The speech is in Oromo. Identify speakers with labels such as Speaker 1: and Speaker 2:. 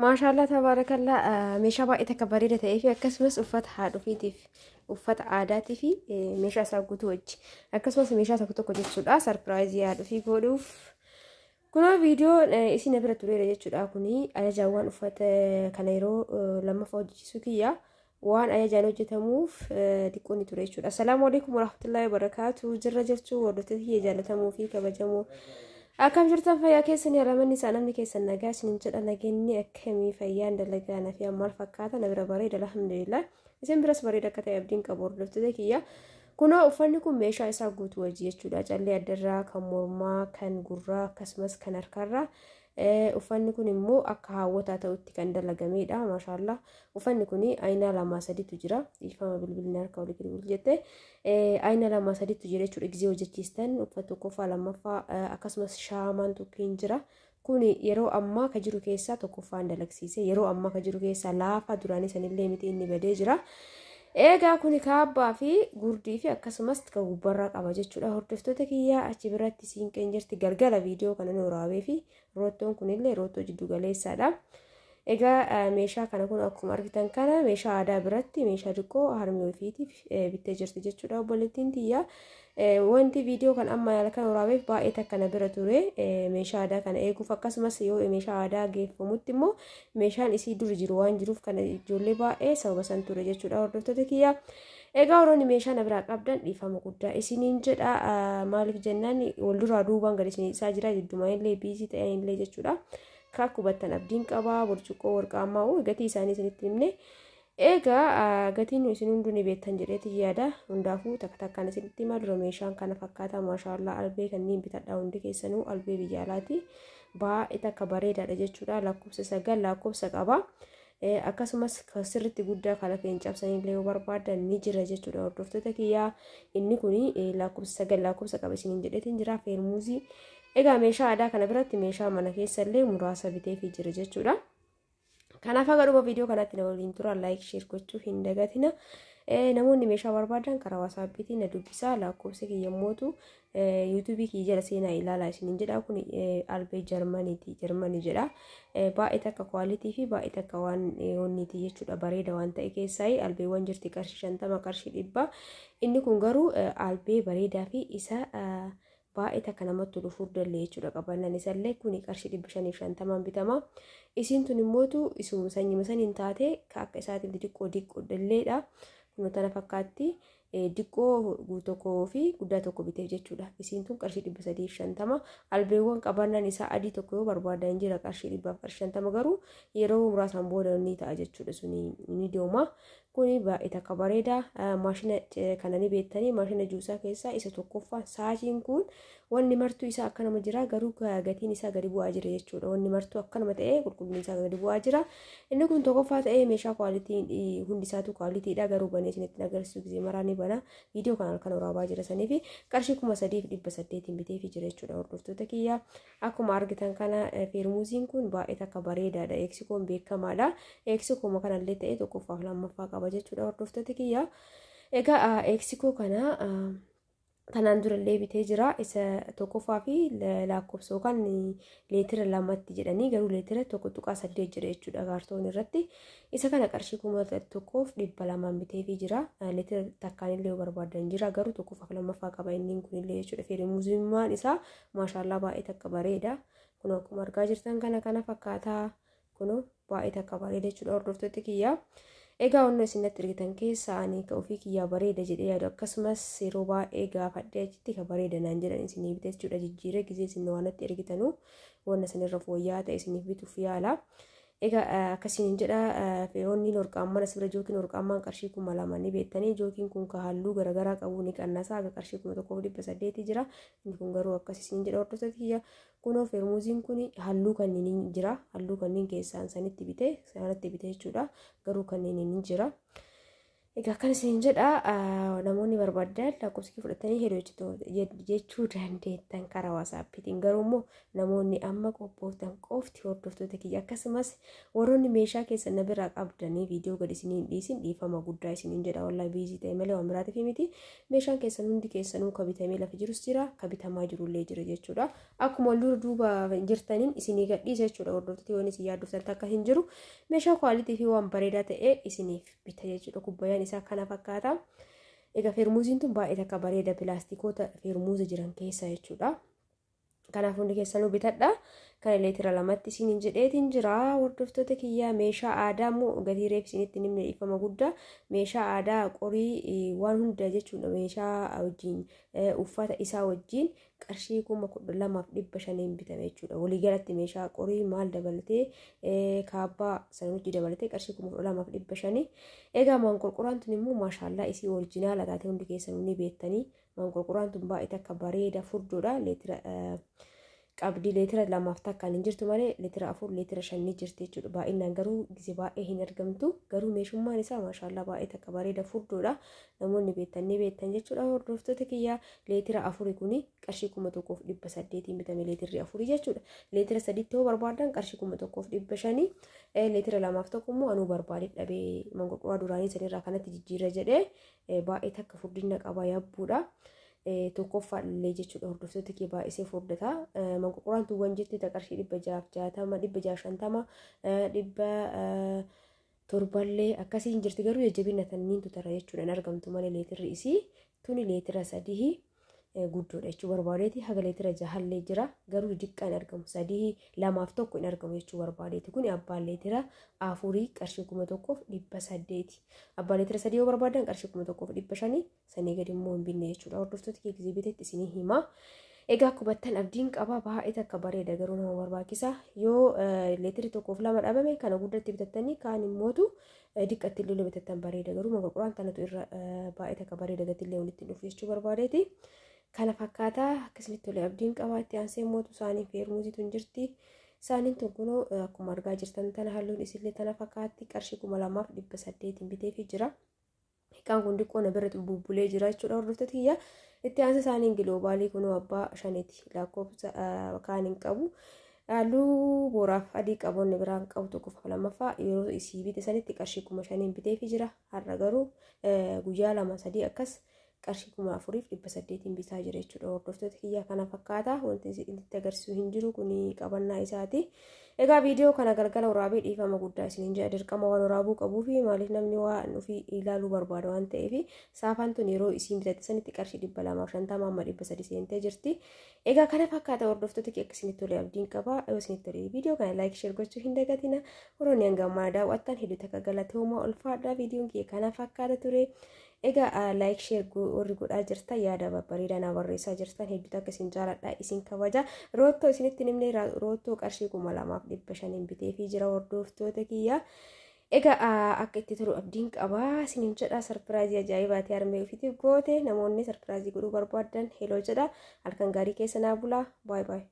Speaker 1: Maashaallah tabaarakallaa meeshaa baay'ee takka bareeda ta'ee fi akkasumas uffata haadhofiitiif uffata aadaatii fi meeshaa isaa guutuu wajji akkasumas meeshaa tokko tokko jechuudha sarpiraayizii haadhofii godhuuf. Kunoo viidiyoo isin bira tureera jechuudha. Kuni ajajaawwan uffata kana yeroo lammaffaa hojjechiisuu kiyya waan ajajaan hojjetamuuf xiqqoo ni ture jechuudha. Assalaamu alaikum warahmatullahi wabarakaatu. Jirra jirtu hordoftoota kiyya jaalatamuu fi kabajamoo. Akkam jirtan fayyaa keessan yaalamanni isaa namni keessan nagaa isinin jedha nageenyi akkamii fayyaan dalagaa na fi maal fakkaata na bira bareeda alhamdulillah. Isin biras bareeda akka ta'e abdiin qabu hordoftoota kiyya. Kunoo uffanni kun meeshaa isaa guutuu wajji jechuudha. Callee addarraa, kan mormaa, kan gurraa akkasumas kan harkarraa. Uffanni kun immoo akka hawwataa ta'utti kan dalagamedha. Maashaallah. Uffanni kun aynaa lamaa sadiitu jira. Dhiifama bilbilni harka olii gadi jette. Aynaa lamaa sadiitu jira jechuudha. Gizee hojjechiistan uffata tokkoffaa lammaffaa akkasumas shaamaan tokkiin jira. Kun yeroo ammaa ka jiru keessaa tokkoffaan dalagsiise. Yeroo ammaa ka jiru keessaa laafaa duraanii sanillee miti inni badee jira. Egaa kun kaabbaa fi gurdii fi akkasumas kan gubbarraa qaba jechuudha. Hordoftoota kiyyaa achi biratti siinqeen jirti galgala viidiyoo kana nu waraabee fi roottoon kunillee roottoo jiddu galeessaadha. Egaa meeshaa kana kun akkuma argitan kana meeshaa aadaa biratti meeshaa xiqqoo harmee ofiitiif bittee jirti jechuudha obboleettiin tiyyaa. Wanti viidiyoo kan amma halkan waraabeef baay'ee takka na bira ture meeshaa aadaa kana eeguuf akkasumas yoo meeshaa aadaa geeffamutti immoo meeshaan isii dur jiru waan jiruuf kana ijoollee baay'ee sababa san ture jechuudha hordoftoota kiyyaa. Egaa warroonni meeshaa na biraa qabdan dhiifama guddaa isiniin jedha maaliif jennaan wal duraa duubaan gad isin isaa jira jiddumaa illee biizii ta'an illee jechuudha. Akka hubattan abdiin qabaa burcuqqoo warqaammaa gatii isaanii isinitti himne. Egaa gatiin isin hunduu ni beektan jedheeti yaada. Hundaafuu takka takkaan isinitti himaa dura meeshaan kana fakkaata maashaallaa albee kanneen bitadhaa hundi keessanuu albee biyya alaati. Baay'ee takka bareedaadha jechuudha. Lakkoofsa 9 lakkoofsa qaba. Akkasumas sirriitti guddaa kan lafeen cabsanillee yoo barbaadan ni jira jechuudha hordoftoota kiyyaa. Inni kun lakkoofsa 9 lakkoofsa qaba isiniin jedheetiin jira feermuuzii. Egaa meeshaa aadaa kana biratti meeshaa mana keessallee muraasa biteefii jira jechuudha. Kanaaf haga dhuma viidiyoo kanaatti na waliin tura like share gochuu hin dagatina. Namoonni meeshaa barbaadan karaa waasaappiitiin na dubbisaa lakkoofsa kiyya mootu yuutuubii kiyya jala seenaa ilaalaa isiniin jedha kun albee jarmaniiti jarmanii jedha. Baay'ee takka kwaalitii fi baay'ee takka waan onniiti jechuudha bareeda waan ta'e keessaa albeewwan jirti qarshii 50 qarshii 100 inni kun garuu albee bareedaa fi isa baay'ee takka namatti tolu furdallee jechuudha qabannaan isallee kun qarshii 550 bitama. Isiin tun immootu isuma sanyima saniin taate ka akka isaatiin xixiqqoo diqqoo dalleedha. Kun tana fakkaatti diqqoo tokkoo fi guddaa tokko biteef jechuudha. Isiin tun qarshii 350 albeewwan qabannaan isaa adii tokko yoo barbaadan jira qarshii 150 garuu yeroo muraasaan booda ni ta'a jechuudha suni ni deema. Kuni baay'ee takka bareeda. Maashina kana ni beektanii maashina juusaa keessaa isa tokkoffaa saachiin kun wanni martuu isaa akkanuma jira garuu gatiin isaa gadi bu'aa jira jechuudha. Wanni martuu akkanuma ta'ee qulqullinni isaa gadi bu'aa jira. Inni kun tokkoffaa ta'ee meeshaa kwaalitiin hundi isaatu kwaalitiidha garuu banee isinitti agarsiisu gisee maraa ni bana. Viidiyoo kana halkan waraabaa jira sanii fi qarshii 3800 biteefii jira jechuudha hordoftoota kiyya. Akkuma argitan kana feermuuziin kun baay'ee takka bareedaadha. Eeksikoon beekamaadha. Eeksikooma kanallee ta'ee tokkoffaaf lammaffaa qaba jechuudha hordoftoota kiyya. Egaa eeksikoo kana tanaan durallee bitee jira. Isa tokkoffaa fi lakkoofsa yookaan leetira 2tti jedhanii garuu leetira 1.8 jedha jechuudha kaartoon irratti. Isa kana qarshii 1200 biteefii jira. Leetira takkaan illee yoo barbaadan jira garuu tokkoffaaf lammaffaa qaba inni kunillee jechuudha. Feermuuzummaan isaa maashaallaa baay'ee takka bareeda. Kun akkuma argaa jirtan kana kana fakkaataa kun baay'ee takka bareeda jechuudha hordoftoota kiyya. Egaa onnoo isin natti ergitan keessaa ani ka ofii kiyyaa bareeda jedhee yaadu akkasumas yeroo baay'ee gaafadhee achitti ka bareeda naan jedhan isinii bite jechuudha jijjiiree gizee isin waan natti ergitanuu wanna isinirra fooyya'aa ta'e isiniif bituuf yaala. Egaa akkasiin jedha fe'oonni warqaammaan asirra jookiin warqaammaan qarshii 2000 ni beektanii jookiin kun ka halluu garaagaraa qabu ni qannasa haga qarshii 1800 jira inni kun garuu akkas isin jedha hordoftoota kiyya kunoo feermuuziin kun halluu kanneen jira halluu kanneen keessaan sanitti bite sanatti bite jechuudha garuu kanneen ni jira. Egaa akkan isin jedha namoonni barbaadan lakkoofsa kee fudhatanii heloo jechuu dandeettan karaa waasaappiitiin. Garuu immoo namoonni amma qophooftan qofti hordoftoota kiyya akkasumas warroonni meeshaa keessan na biraa qabdanii viidiyoo gadi isiniin dhiisin dhiifama guddaa isiniin jedha. Wallaahi biizii ta'e malee waan biraatiif miti. Meeshaan keessan hundi keessanuu ka bitamee lafa jirus jira, ka bitamaa jirullee jira jechuudha. Akkuma wal dura duuba jirtaniin isinii gadhiisa jechuudha. Hordoftoota yoon isin yaaddoftan takka hin jiru. Meeshaa kwaalitii fi waan bareedaa ta'e isiniif bita jechuudha. Kubbayyaan isaa kana fakkaata. Egaa feermuuziin tun baay'ee takka bareeda pilaastikoota feermuuza jiran keessa jechuudha. Kanaaf hundi keessanuu bitadha. Kana leetira 2tti isiniin jedheetiin jira. Hordoftoota kiyyaa meeshaa aadaa immoo gatii reef isinitti himne dhiifama guddaa. Meeshaa aadaa qorii waan hunda jechuudha. Meeshaa wajjin uffata isaa wajjin qarshii 12,500 bitame jechuudha. Waliigalatti meeshaa qorii maal dabalatee kaabbaa sana wajjin dabalatee qarshii 12,500. Egaa maanqorqoraan tun immoo maashaallaa isii orijinaala taate hundi keessanuu ni beektanii. Maanqorqoraan tun baay'ee takka bareeda furdoodha. Leetira qabdi leetira 2 takkaan hin jirtu malee leetira 4 leetira 5 ni jirti jechuudha. Baay'inaan garuu gise baay'ee hin argamtu. Garuu meeshummaan isaa maashaallaa baay'ee takka bareeda furdoodha. Namoonni beektan ni beektan jechuudha. Hordoftoota kiyyaa leetira 4 kuni qarshii 1,800 bitame leetirri 4 jechuudha. Leetira 3tti yoo barbaadan qarshii 1,500 leetira 2 tokko immoo anuu barbaadee dhabee manqorqoraa duraanii sanirraa kanatti jijjiirra jedhee baay'ee takka furdina qaba yabbuudha. Tokkoffaa illee jechuudha hordoftoota kee baay'isee furdata. Manqorqoraan tuuwwan jirti qarshii 660, 650, 700 akkasiin jirti garuu jajjabina tanniintu tara jechuudha hin argamtu malee leetirri isii tuni leetira 3 guddoodha jechuu barbaadeeti. Haga leetira 6llee jira garuu xiqqaa hin argamu 3 2 1 hin argamu jechuu barbaadeeti. Kuni abbaan leetira 4 qarshii 1,800. Abbaan leetira 3 yoo barbaadan qarshii 1,500 sanii gadi immoo hin binne jechuudha. Hordoftoota kee gizee bitetti isinii hima. Egaa kubattan abdiin qaba baay'ee takka bareeda garuu nama barbaachisa. Yoo leetiri 1 fi 2 dhabame kana guddatti bitattanii kaan immootu diqqatti illee bitattan bareeda garuu manqorqoraan tanatu irra baay'ee takka bareeda gatillee walitti dhufu jechuu barbaadeeti. Kana fakkaataa akkasumatti tolee abdiin qaba. Itti aansee mootu saaniin feermuuziitu hin jirti. Saaniin tun kunoo akkuma argaa jirtan tana halluun isillee tana fakkaatti qarshii 2,800 biteefii jira. Hiikaan kun xiqqoo na bira bubbulee jira jechuudha hordoftoota kiyya. Itti aansee saaniin giloobaalii kunoo abbaa 5ti lakkoofsa kaan hin qabu. Halluu booraaf adii qaboonni biraan qabu tokkoffaa lammaffaa yeroo isii bite sanitti qarshii 5,000 biteefii jira. Har'a garuu guyyaa 2 3 akkas qarshii 4,800 bitaa jira jechuudha. Hordoftoota kiyya kana fakkaata wanti isinitti agarsiisu hin jiru kuni qabannaa isaati. Egaa viidiyoo kana galgala waraabee dhiifama guddaa isiniin jedha dirqama waan waraabuu qabuu fi maaliif namni waan ofii ilaaluu barbaada waan ta'eef saafaan tun yeroo isiin bitatte sanitti qarshii 250 amma 300 seentee jirti. Egaa kana fakkaata hordoftoota kiyya akka isinitti tole abdiin qaba. Yoo isinitti tole viidiyoo kana laayik sheer gochuu hin dagatina. Warroonni hanga ammaa daawwattan hedduu takka galatoomaa ulfaadha. Viidiyoon kiyya kana fakkaata ture. Egaa laayik sheer warri godhaa jirtan yaada babbareedaa na barreessaa jirtan hedduu takka isin jaaladha isin kabaja. Roottoo isinitti himne roottoo qarshii 2,500 biteefii jira hordoftoota kiyya. Egaa akka itti tolu abdiin qaba isiniin jedha. Sarpiraayizii ajaa'ibaati harmee ofiitiif goote. Namoonni sarpiraayizii godhuu barbaadan heloo jedha. Halkan gaarii keessa naa bulaa. Baay baay.